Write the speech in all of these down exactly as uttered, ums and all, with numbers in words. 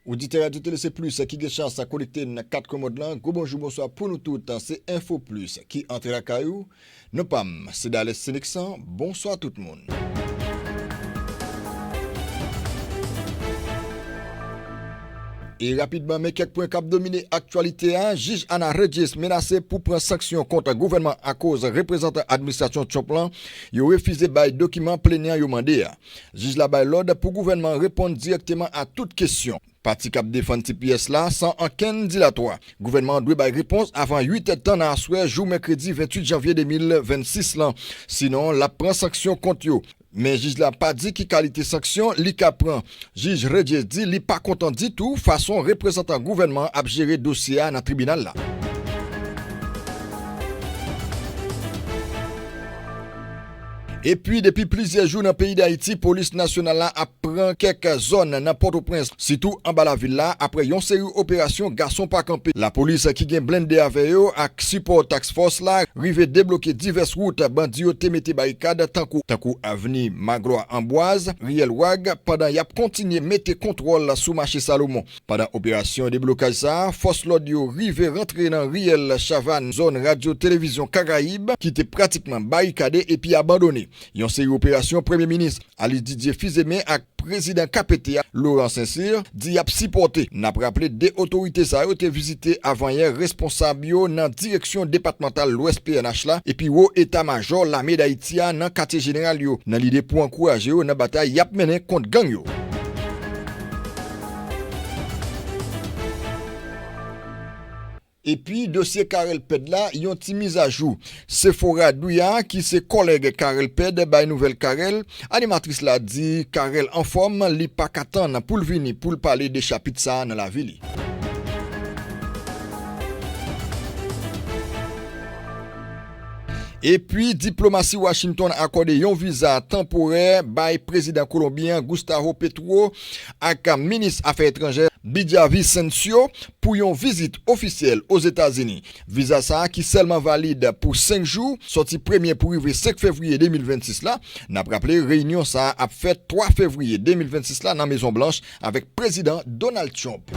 Oditè Radyo Tele Se Plis ki gen chans konekte nan kat kwen mond lan, gwo bonjou, bonswa pou nou tout. Se Enfo Plis ki antre lakay ou. Non pa m, se Dales Seneksan. Bonswa tout moun. E rapidman, men kèk pwen k ap domine aktyalite a. Jij Ana Reyes menase pou pran sanksyon kont gouvènman akoz reprezantan administrasyon Trump lan yo refize bay dokiman plenyan yo mande a. Jij la bay lòd pou gouvènman reponn dirèkteman a tout kesyon. Pati k ap defann T P S la, san ankenn dilatwa, gouvènman an dwe bay repons avan uit èdtan nan aswè jou mèkredi venntuit janvye de mil vennsis lan. Sinon, l ap pran sanksyon kont yo. Men jij la pa di ki kalite sanksyon li ka pran. Jij Reyes di li pa kontan ditou fason reprezantan gouvènman an ap jere dosye a nan tribinal la. Epi, depi plizyè jou nan peyi Dayiti, polis nasyonal la ap pran kèk zòn nan Pòtoprens, sitou anba lavil la, apre yon seri operasyon gason pa kanpe. Lapolis ki gen blende avè yo ak sipò task force la rive debloke divès wout bandi yo te mete barikad, tankou, tankou avni Magloire Amboise, riyèl Wag, pandan y ap kontinye mete kontwòl sou mache Salomon. Pandan operasyon deblokaj sa a, fòs lòd yo rive rantre nan riyèl Chavannes, zòn Radyo Televizyon Karayib, ki te pratikman barikade epi abandone. Yon seri operasyon Premye Minis Alice Didier Fils-Aimé ak Prezidan K P T a, Laurent Saint-Cyr, di y ap sipòte. N ap raple, de otorite sa yo te vizite avanyè responsab yo nan Direksyon Depatmantal Lwès P N H la epi Wo Eta Majò Lame Dayiti a nan katye jeneral yo, nan lide pou ankouraje yo nan batay y ap mennen kont gang yo. Epi, dosye Carel Ped la, yon ti mizajou. Sephora Douya, ki se kòlèg Carel Ped, bay nouvèl Carel. Animatris la di Carel anfòm, li pa ka tann pou l vini pou l pale de chapit sa a nan lavi li. Epi, diplomasi Washington akòde yon viza tanporè bay prezidan kolonbyen Gustavo Petro ak minis afè etranjè Villavicencio pou yon vizit ofisyèl Ozetazini. Viza sa a, ki sèlman valid pou senk jou, sòti premye pou rive senk fevriye de mil vennsis la. N ap raple, reyinyon sa a ap fèt twa fevriye de mil vennsis la nan Mezon Blanch avèk Prezidan Donald Trump.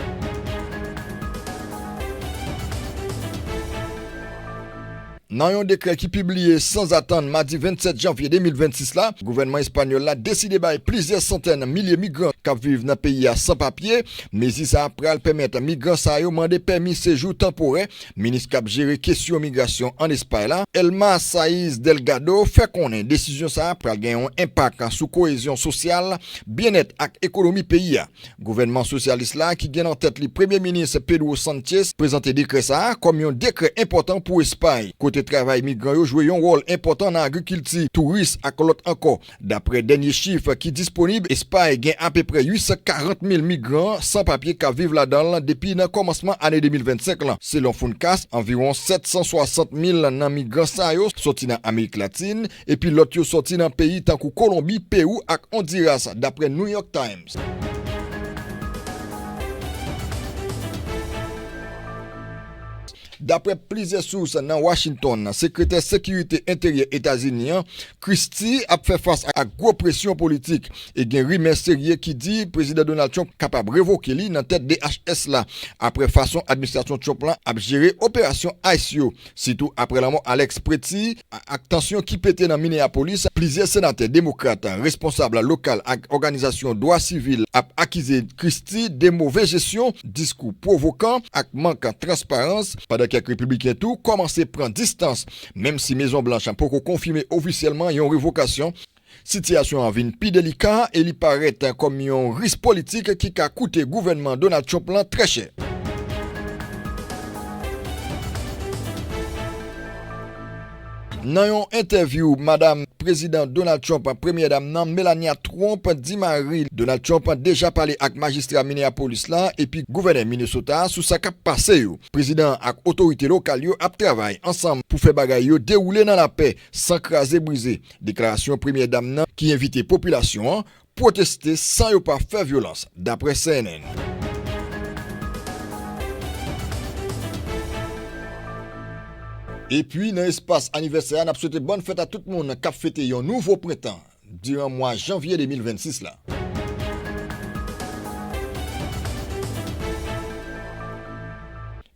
Nan yon dekrè ki pibliye sanzatann madi vennsèt janvye de mil vennsis la, gouvènman espanyòl la deside bay plizyè santèn milye migran k ap viv nan peyi a san papye. Mezi sa a pral pèmèt migran sa yo mande pèmi sejou tanporè. Minis k ap jere kesyon migrasyon ann Espay la, Elma Saiz Delgado, fè konnen desizyon sa a pral gen yon enpak sou koyezyon sosyal, byennèt ak ekonomi peyi a. Gouvènman sosyalis la, ki gen nan tèt li Premye Minis Pedro Sánchez, prezante dekrè sa a kòm yon dekrè enpòtan pou Espay, kote travay migran yo jwe yon wòl enpòtan nan agrikilti, touris ak lòt ankò. Dapre dènye chif ki disponib, Espay gen apeprè uit san karant mil migran san papye k ap viv ladan l depi nan kòmansman ane de mil vennsenk lan. Selon Funcas, anviwon sèt san swasant mil nan migran sa yo soti nan Amerik Latin, epi lòt yo sòti nan peyi tankou Kolonbi, Pewou ak Ondiras, dapre New York Times. Dapre plizyè sous nan Washington, sekretè sekirite enteryè Etazini an, Christie, ap fè fas ak gwo presyon politik e gen rimè serye ki di Prezidan Donald Trump kapab revoke li nan tèt D H S la, apre fason administrasyon Trump lan ap jere operasyon ice yo, sitou apre lanmò Alex Pretti, a-, ak tansyon ki pete nan Minneapolis, plizyè senatè demokrat, responsab lokal ak òganizasyon dwa sivil ap akize Christie de move jesyon, diskou pwovokan ak mank transparans, pandan kèk repibliken tou kòmanse pran distans, menm si Mezon Blanch poko konfime ofisyèlman yon revokasyon. Sitiyasyon an vin pi delika e li parèt kòm yon risk politik ki ka koute gouvènman Donald Trump lan trè chè. Nan yon entèvyou, madanm Prezidan Donald Trump, Premyè Dam nan, Melania Trump, di mari Donald Trump deja pale ak majistra Minneapolis la epi gouvènè Minnesota sou sa k ap pase yo. Prezidan ak otorite lokal yo ap travay ansanm pou fè bagay yo dewoule nan lapè, san kraze brize. Deklarasyon Premyè Dam nan, ki envite popilasyon an pwoteste san yo pa fè vyolans, dapre C N N. Epi, nan espas anivèsè a, n ap swete bòn fèt a tout moun k ap fete yon nouvo prentan diran mwa janvye de mil vennsis la.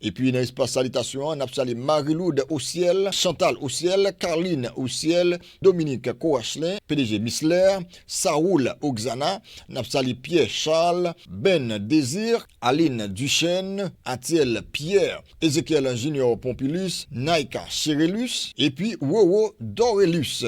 Epi nan espas salitasyon an, n ap salye Marie-Lourdes Osiel, Chantal Osiel, Carline Osiel, Dominique Corachelin, P D G Misler, Saoul Oxana, n ap salye Pierre Charles, Ben Désir, Aline Duchesne, Atiel Pierre, Ezekiel Junior Pompilus, Naïka Cherelus, epi Roro Dorelus.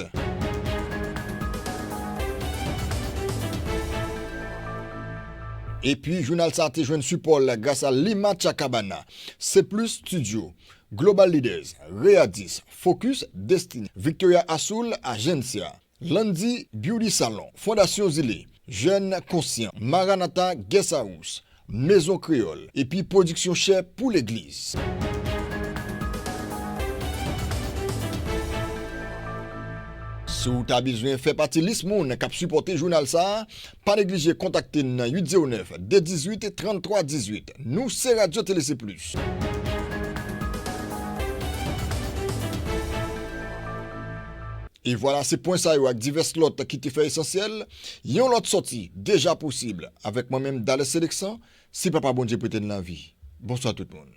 Epi, jounal sa a te jwenn sipò l gras a Lima Chacabana, C plus Studio, Global Leaders, Readis, Focus, Destiny, Victoria Azul, Agencia, Landy Beauty Salon, Fondasyon Zile, Jèn Konsyan, Maranatha Guest House, Mezon Kreyòl, epi Pwodiksyon Chè pou Legliz. Si w ta bezwen fè pati lis moun k ap sipòte jounal sa a, pa neglije kontakte n nan uit zewo nèf, de dizuit, tranntwa dizuit. Nou se Radyo Tele C plus. E vwala, se pwen sa yo ak divès lòt ki te fè esansyèl. Yon lòt sòti deja posib avèk mwen menm, Dales Seleksan, si Papa Bondye prete n lavi. Bonswa tout moun.